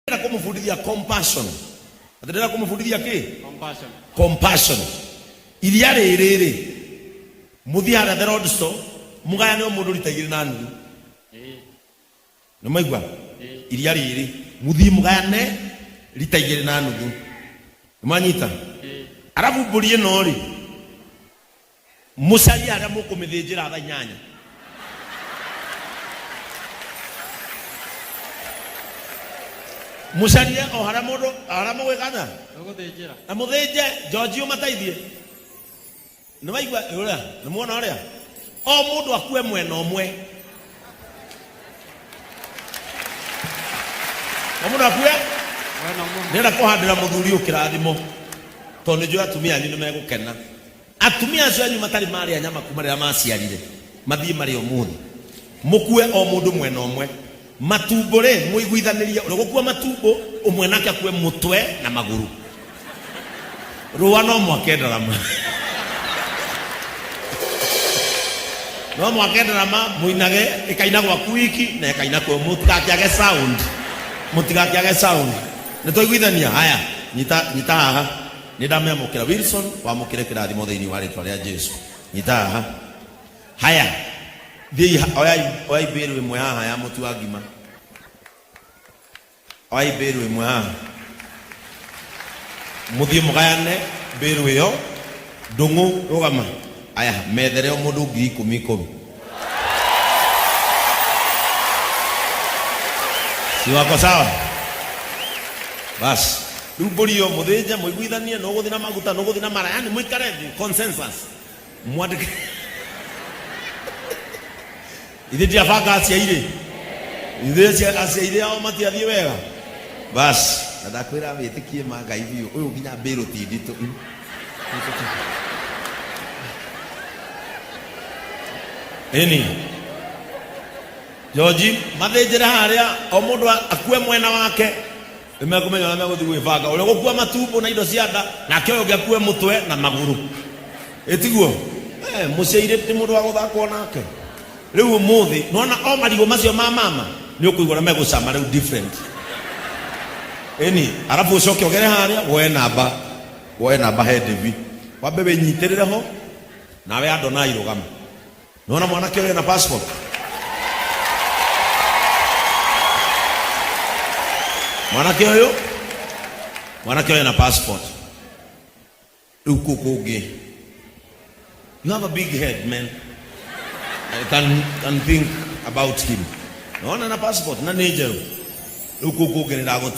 Ndĩrenda kũmũbundithia compassion. Atĩ ndĩrenda kũmũbundithia kĩ? Compassion. Compassion. Iria rĩrĩ rĩ, mũthiĩ harĩa the road store, mũgayane o mũndũ rita igĩrĩ na nuthu. Nĩ mwaigua? Iria rĩrĩ, mũthiĩ mũgayane rita igĩrĩ na nuthu. Nĩ mwanyita? Arabu mbũri ĩno rĩ, Mũcarie harĩa mũkũmĩthĩnjĩra thaa 8. Mũcarie o harĩa mũndũ harĩa mũgwĩkana Mũgũthĩnjĩra. na mũthĩnje George ũmateithie. Nĩ waigua ũrĩa? Nĩ muona ũrĩa? O mũndũ akue mwena ũmwe. O mũndũ akue Mwena ũmwe. Ndĩrenda kũhandĩra mũthuri ũyũ kĩrathimo tondũ nĩ njũĩ atumia anyu nĩ megũkena. Atumia acio anyu matarĩ marĩa nyama kuma rĩrĩa maciarire, mathiĩ marĩe ũmũthĩ. Mũkue o mũndũ mwena ũmwe. Matumbo-rĩ, mũiguithanĩrie ũrĩa ũgũkua matumbo, ũmwe nake akue mũtwe na magũrũ. Rũa no mwake ndarama. No mwake ndarama, mũinage, ĩkaina gwaku wiki na ĩkaina kwe, mũtigakĩage sound. Mũtigakĩage sound. Nĩ twaiguithania? Haya, nyita, nyita haha. Nĩ ndamĩamũkĩra. Wilson, wamũkĩre kĩrathimo thĩinĩ wa rĩtwa rĩa Jesu. Nyita haha. Haya, thiĩi, oyai, oyai mbĩrũ ĩmwe haha ya mũtu wa ngima. Oyai mbĩrũ ĩmwe haha. Mũthiĩ mũgayane mbĩrũ ĩyo. Ndũng'ũ, rũgama. Aya, methere o mũndũ 10,000 10,000. Si wako sawa? Bas. Rĩu mbũri ĩyo mũthĩnje mũiguithanie nũ ũgũthiĩ na maguta nũ ũgũthiĩ na mara, yani mũikare thĩ consensus. Mwandĩke. Ithuĩ ndiabanga aciairĩ. Ithuĩ aciairĩ ao matiathiĩ wega. Bas. Na ndakwĩra wĩtĩkie ma Ngai biũ. Ũyũ nginya mbĩrũ ti nditũ. Ĩni. George, mathĩnjĩre harĩa o mũndũ akue mwena wake. Nĩmekũmenya ũrĩa megũthiĩ gwĩbanga. Ũrĩa ũgũkua matumbo na indo cia nda, nake ũyũ ũngĩ akue mũtwe na magũrũ. Ĩtiguo? Eh, mũciairĩ ti mũndũ wa gũthakwo nake. Rĩu ũmũthĩ, nĩwona o marigũ macio ma mama, nĩ ũkũigua ũrĩa megũcama rĩu different. Ĩni, arabu ũcoke ũgere harĩa, woe namba, woe namba he Devi. Wambe wĩnyitĩrĩre ho, nawe Adonai rũgama. Nĩwona mwanake ũyũ ena passport? Mwanake ũyũ, mwanake ũyũ ena passport. Rĩu kũ kũngĩ. You have a big head, man. I can think about him. Nĩwona ena passport na nĩ njerũ. Rĩu kũu kũngĩ nĩ ndagũtiga.